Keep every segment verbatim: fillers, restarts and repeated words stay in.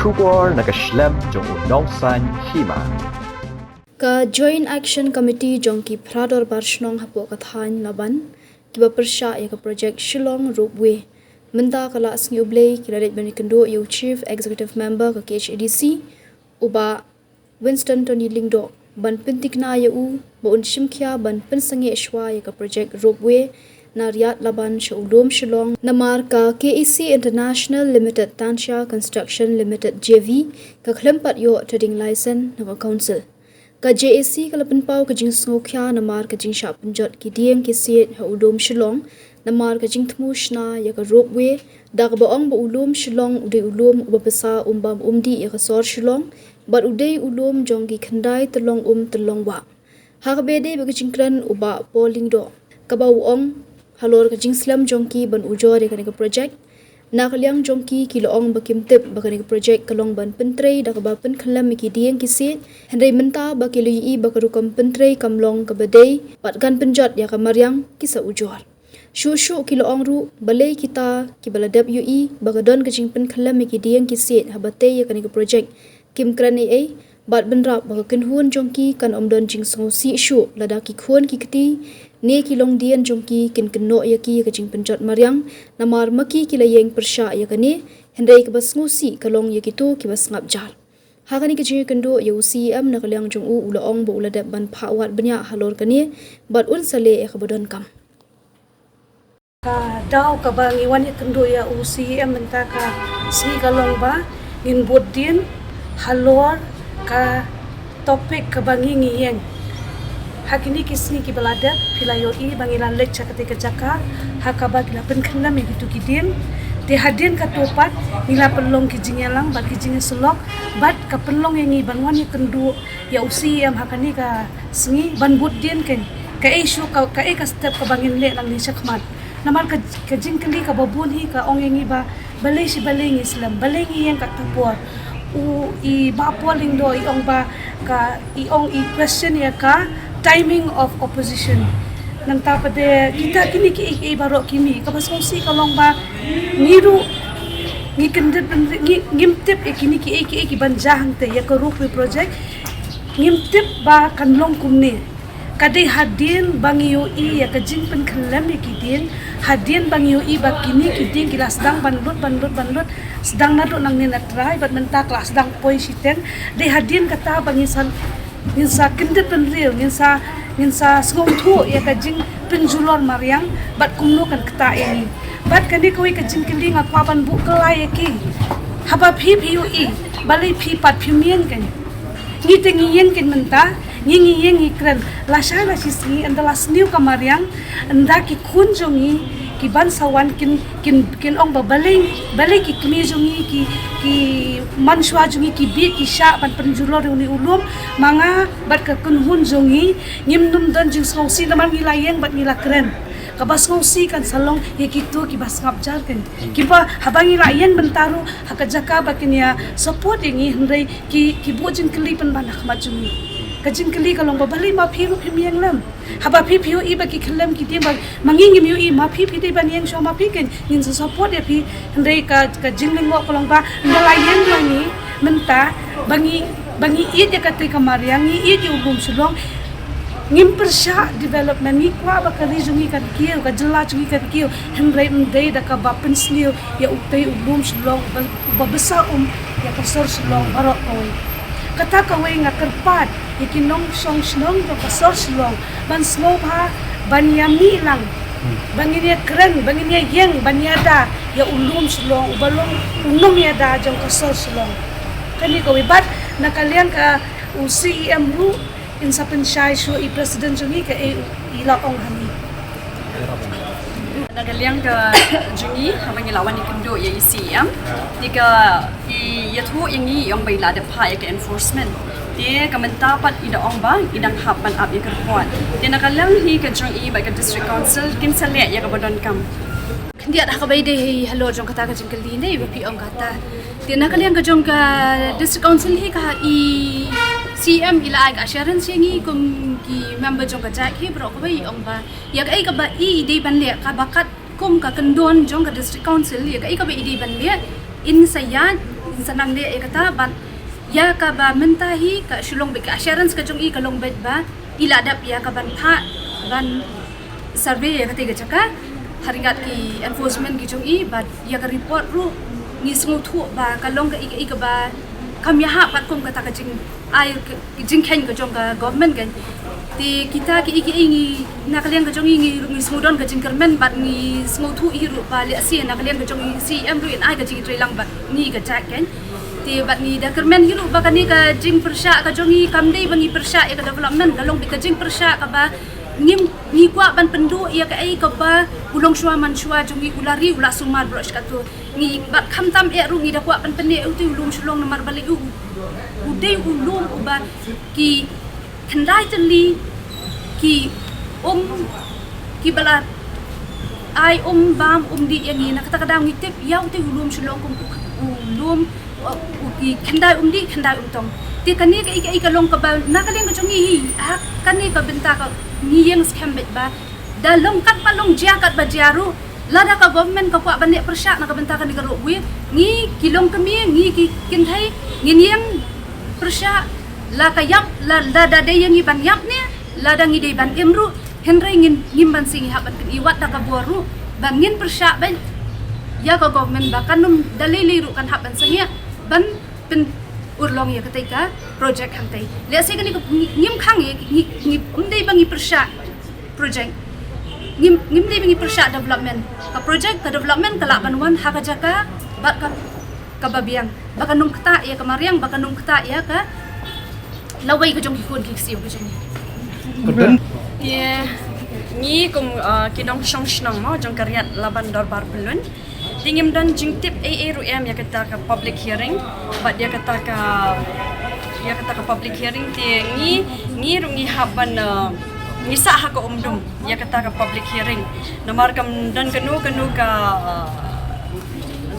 Khubor na ka shlem jong u Nongsaiñ Hima. Ka Joint Action Committee jong ki phra dorbar shnong hapoh ka thaiñ Laban, kiba pyrshah ïa ka project Shillong Ropeway, mynta ka la sngi U Blei ki la leit ban ïakynduh ïa u Chief Executive Member ka K H A D C, u Bah Winston Tony Lyngdoh, ban pynthikna ïa u ba un shim khia ban pynsangeh shuwa ïa ka project ropeway na Riat Laban sha u lum Shillong, namar ka K A C International Limited, Tantia Construction Limited, J V, ka khlem pat ïoh trading license na ka council. Ka J A C ka la pynpaw ka jingsngewkhia namar ka jingshah pynjot ki dieng ki siej ha u lum Shillong, namar ka jingthmu shna ïa ka ropeway, da kaba ong ba u lum Shillong u dei u lum uba pisa, um bam um dih ïa ka sor Shillong, bad u dei u lum jong ki khyndai tyllong um tyllong wah. Ha kaba ïadei bad ka jingkren u Bah Paul Lyngdoh, kaba u ong halor ka jingslem jong ki ban ujor ïa kane ka project, na ka liang jong ki, ki la ong ba kim tip ba kane ka project ka long ban pyntrei da kaba pynkhyllem ïa ki dieng ki siej, hynrei mynta ba ki la ïohi ba ka rukom pyntrei kam long kaba dei, bad kan pynjot ïa ka mariang, ki sa ujor. Shuh shuh ki la ong ruh, balei kita kiba la dep ïohi ba ka don ka jingpynkhyllem ïa ki dieng ki siej haba tei ïa kane ka project kim kren ei ei, bad bynrap ba ka kynhun jong ki kan ym don jingsngewsih shuh lada ki khun ki kti ne ki longdien jong ki kin kynnoh ïa ki ïa ka jingpynjot mariang, namar ma ki ki la ïeng pyrshah ïa kane, hynrei kaba sngewsih ka long ïa kito kiba sngap jar. Ha kane ka jingïakynduh ïa u C E M, na ka liang jong u, u la ong ba u la dep ban phah wad bniah halor kane, bad un sa leh ïa kaba donkam. Ka daw kaba ngi wan ïakynduh ïa u C E M mynta ka sngi ka long ba ngin bud dien halor ka topic kaba ngi ngi ïeng. Ha kine ki sngi kiba la dep, phi la ïohi ba ngi la leit sha katei ka jaka ha kaba ki la pynkhyllem ïa kitu ki dieng. Te hadien katto pat ngi la pynlong ki jingïalang bad ki jingïasyllok, bad ka pynlong ïa ngi ban wan ïakynduh ïa u C E M ha kane ka sngi ban bud dien keiñ kaei shuh, ka, kaei ka step kaba ngin leh nangne shakhmat. Namar ka, ka jingkylli kaba bun hi ka ong ïa ngi ba balei shi balei ngi slem, balei ngi ïeng katto por. U, i Bah Paul Lyngdoh i ong ba ka, i ong, i question ïa ka timing of opposition. Nangta pat de kita kine kiei kiei baroh ki mih, kaba sngewsih ka long ba ngi ruh ngi kyndit bynriew, ngi, ngim tip ïa kine kiei kiei ki ban jia hangtei ïa ka ropeway project. Ngim tip ba kan long kumne. Ka dei hadien ba ngi ïohi ïa ka jingpynkhyllem ïa ki dieng, hadien ba ngi ïohi ba kine ki dieng ki la sdang ban lut, ban lut, ban lut, sdang naduh nangne na trai, bad mynta ka la sdang poi shiteng. Dei hadien kata ba ngin sa, ngin sa kyndit bynriew, ngin sa, ngin sa sngewthuh ïa ka jingpynjulor mariang, bad kumno kan ktah ïa ngi. Bad kane kawei ka jingkylli nga kwah ban buh kylla ïa ki. Haba phi, phi ïohi, balei phi pat phim ïeng keiñ. Ngi te ngi ïeng keiñ mynta, ngi, ngi ïeng ngi kren. Lashai lashisngi, ynda la sniew ka mariang, ynda ki khun jong ngi ki ban sa wan kin, kin, kin ong ba balei, balei ki kmie jong ngi, ki, ki mynshuwa jong ngi ki bieit ki shah ban pynjulor ïa une u lum. Ma nga bad ka kynhun jong ngi ngim nym don jingsngewsih namar ngi la ïeng bad ngi la kren. Kaba sngewsih kan sa long ïa kito kiba sngap jar keiñ. Kiba haba ngi la ïeng mynta ruh ha ka jaka ba kin ïa support ïa ngi, hynrei ki, ki buh jingkylli pynban ha khmat jong ngi. Ka jingkylli ka long ba balei ma phi ruh phim ïeng lem. Haba phi, phi ïohi ba ki khyllem ki dieng, ba ma ngi ngim ïohi, ma phi, phi dei ban ïeng shuwa ma phi keiñ, ngin sa support ïa phi. Hynrei ka, ka jinglyngngoh ka long ba ynda la ïeng ma ngi mynta, ba ngi, ba ngi ïeit ïa katei ka mariang, ngi ïeit ïa u lum Shillong. Ngim pyrshah development, ngi kwah ba ka ri jong ngi kan kiew, ka jylla jong ngi kan kiew. Hynrei ym dei da kaba pynsniew ïa utei u lum Shillong uba, uba bsa um ïa ka sor Shillong baroh kawei. Kata kawei nga kyrpad ïa ki nongshong shnong jong ka sor Shillong ban sngewbha ban ïa mih lang, ba ngin ïa kren, ba ngin ïa ïeng ban ïada ïa u lum Shillong uba long u nongïada jong ka sor Shillong. Kane kawei, bad na ka liang ka u C E M ruh, in sa pynshai shuh i president jong ngi kaei i la ong ha ngi. Na ka liang ka jong ngi, haba ngi la wan ïakynduh ïa i C E M, te ka, i ïathuh ïa ngi, i ong ba i la dep phah ïa ka enforcement. Te ka mynta pat i da ong ba i dang hap ban ap ïa ka report. Te na ka liang hi ka jong i bad ka District Council kin sa leh ïa kaba donkam. Khyndiat ha kaba ïadei hi halor jong kata ka jingkylli ne ba phi ong kata. Te na ka liang ka jong ka District Council hi ka, i C E M i la ai ka assurance ïa ngi kum ki member jong ka jait hi baroh kawei, i ong ba ïa kaei kaba i dei ban leh, kaba katkum ka kyndon jong ka District Council, ïa kaei kaba i dei ban leh in sa ïaid Sa nang leh ïa kata bad ïa kaba mynta hi ka Shillong bad ka assurance ka jong i ka long bad ba i la dep ïa ka ban phah ban survey ïa kata ka jaka ha ryngkat ki enforcement ki jong i bad ïa ka report ruh ngi sngewthuh ba ka long ka i ka i kaba kam ïahap katkum kata ka jing ai ka jingkheiñ ka jong ka government kan. Te kita ki i ki i ngi na ka liang ka jong i ngi ruh ngi sngewdon ka jingkyrmen bad ngi sngewthuh hi ruh ba lehse na ka liang ka jong i C M ruh in ai ka jingtrei lang bad ngi ka jait kan. Te bad ngi da kyrmen hi ruh ba kane ka jingpyrshah ka jong i kam dei ba ngi pyrshah ïa ka development ka long bad ka jingpyrshah kaba ngim ngi kwah ban pynduh ïa ka ei kaba u longshuwa manshuwa jong i u la ri u la sumar bro shkatu. Ngi bad khamtam eh ruh ngi da kwah ban pyneh u te u lum Shillong namar ba leh u u dei u lum uba ki khyndai tylli ki um ki ba la ai um bam um dih ïa ngi na kata ka daw ngi tip ïa u te u lum Shillong kum u lum u ki khyndai um dih khyndai um tong. Te kane ka i ka i ka long kaba na ka liang ka jong ngi hi ha kane ka bynta ka ngi ïeng skhem bad ba da long kat ba long jia kat ba jia ruh lada ka government ka kwah ban leh pyrshah na ka bynta kane ka ruh wi ngi ki long kmie ngi ki kynthei ngin ïeng pyrshah la ka ïap la da da dei ïa ngi ban ïap ne lada ngi dei ban im ruh hynrei ngin ngim ban sing ïa hap ban pyn i wat da ka bor ruh ba ngin pyrshah ban ïa ka government ba kan nym da lei lei ruh kan hap ban sing ïa ban pyn urlong ïa katei ka project hangtei. Lehse kane ka ngi- ngim khang ïa ngi ngi um dei ba ngi pyrshah project. Ngim ngim dei ba ngi pyrshah development. Ka project ka development ka lah ban wan ha ka jaka bad ka kaba biang ba ka nongktah ïa ka mariang ba ka nongktah ïa ka lawei ka jong ki khun ki ksiew ka jong ngi. Ka don Te ngi kum uh, ki nongshong shnong mo jong ka Riat Laban Dorbar Pyllun. Te ngim don jingtip ei ei ruh em ïa kata ka public hearing bad ïa kata ka ïa kata ka public hearing te ngi ngi ruh ngi hap ban uh, ngi sah ha ka umdum ïa kata ka public hearing. Namar kam don kano kano ka uh,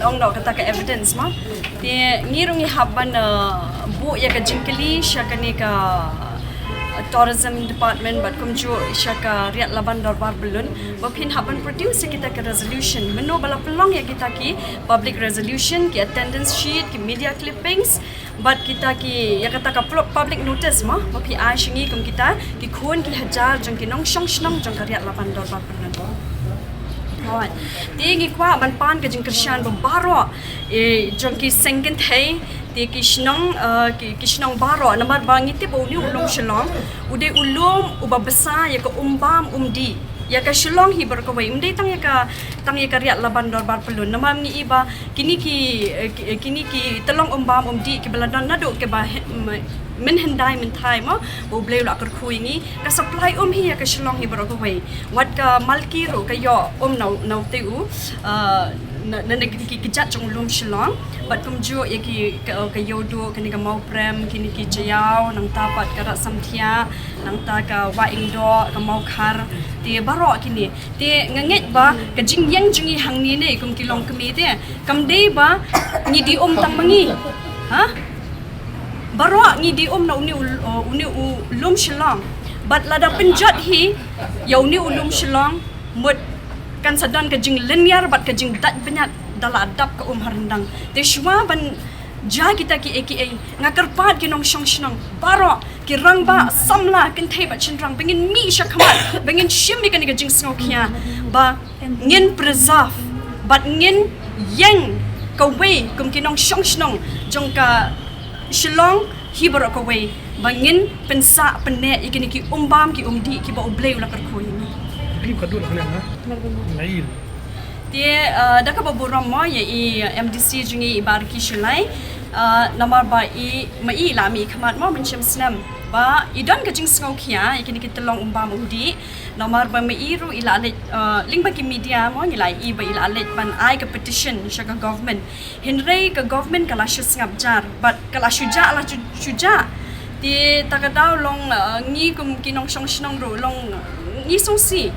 ong noh kata ka evidence ma. Te ngi ruh ngi hap ban uh, buh ïa ka jingkylli sha kane ka uh, tourism department bad kumjuh sha ka Riat Laban Dorbar Pyllun ba phin hap ban produce ïa kita ki resolution. Mynno ba la pynlong ïa kita ki public resolution, ki attendance sheet, ki media clippings bad kita ki ïa kata ka pl- public notice ma ba phi ai sha ngi kum kita ki khun ki hajar jong ki nongshong shnong jong ka Riat Laban Dorbar Pyllun. Hooid. Te ngi kwah ban pan ka jingkyrshan ba baroh eh, jong ki seng kynthei te ki shnong uh, ki, ki shnong baroh namar ba ngi tip ba une u lum Shillong u dei u lum uba bsa ïa ka um bam um dih ïa ka Shillong hi baroh kawei. Um dei tang ïa ka tang ïa ka Riat Laban Dorbar Pyllun namar ngi i ba kini ki eh, ki- eh, kini ki tylong um bam um dih ki ba la don naduh ki ba he- m- mynhyndai mynthai mo ba u Blei u la kyrkhu ïa ngi ka supply um hi ïa ka Shillong hi baroh kawei. Wat ka Malki ruh ka ïoh um na u- na utei u uh, na na na ki ki jat jong u lum Shillong bad kumjuh ïa ki ka, ka Ïewduh kane ka Mawprem kine ki Jaïaw nangta pat ka Rasamthiah nangta ka Wahingdoh ka Mawkhar te baroh kine. Te nga ngeit ba ka jingïeng jong ngi hangne ne kum ki longkmie te kam dei ba ngi die um tang ma ngi. Ha? Baroh ngi die um na une u uh, une u lum Shillong. Bad lada pynjot hi ïa une u lum Shillong mut kan sa don ka jinglynñiar bad ka jingdait bniat da la dap ka um ha ryndang. Te shuwa ban jia kita ki A K A nga kyrpad ki nongshong shnong baroh ki rangbah samla kynthei bad shynrang ba ngin mih shakhmat ba ngin shim ïa kane ka jingsngewkhia ba ngin preserve bad ngin ïeng kawei kum ki nongshong shnong jong ka Shillong hi baroh kawei ba ngin pynsah pynneh ïa kine ki um bam ki um dih kiba U Blei u la kyrkhu ïa ngi. Rip ka dur khana na. Nail. Te uh, da kaba burom mo ïa i M D C jong ngi i Bah Ricky Shullai. Uh, namar ba i ma i la mih khmat mo mynshem snem ba i don ka jingsngewkhia ïa kine ki tylong um bam um dih. Namar ba ma i ruh i la leit uh, lyngba ki media mo ngi la i ba i la leit ban ai ka petition sha ka government. Hynrei ka government ka la shu sngap jar bad ka la shu jah la shu, shu jah. Te ta ka daw long uh, ngi kum ki nongshong shnong ruh long ngi sngewsih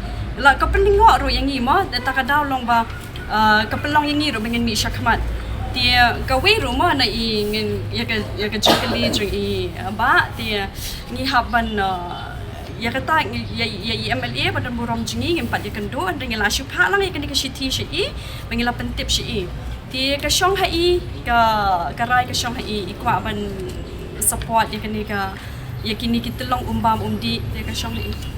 la ka pynlyngngoh ruh ïa ngi mo ta ka daw long ba uh, ka pynlong ïa ngi ruh ba ngin mih shakhmat. Te kawei ruh mo na i ngin ïa ka ïa ka jingkylli jong i uh, Bah te ngi hap ban uh, ïa kata ngi- ïa ïa i M L A ba don burom jong ngi ngim pat ïakynduh hynrei ngi la shu phah lang ïa kane ka shithi sha i ba ngi la pyntip sha i. Te ka shong ha i, ka, ka rai ka shong ha i, i kwah ban support ïa kane ka, ïa kine ki tyllong um bam um dih, te ka shong ha i.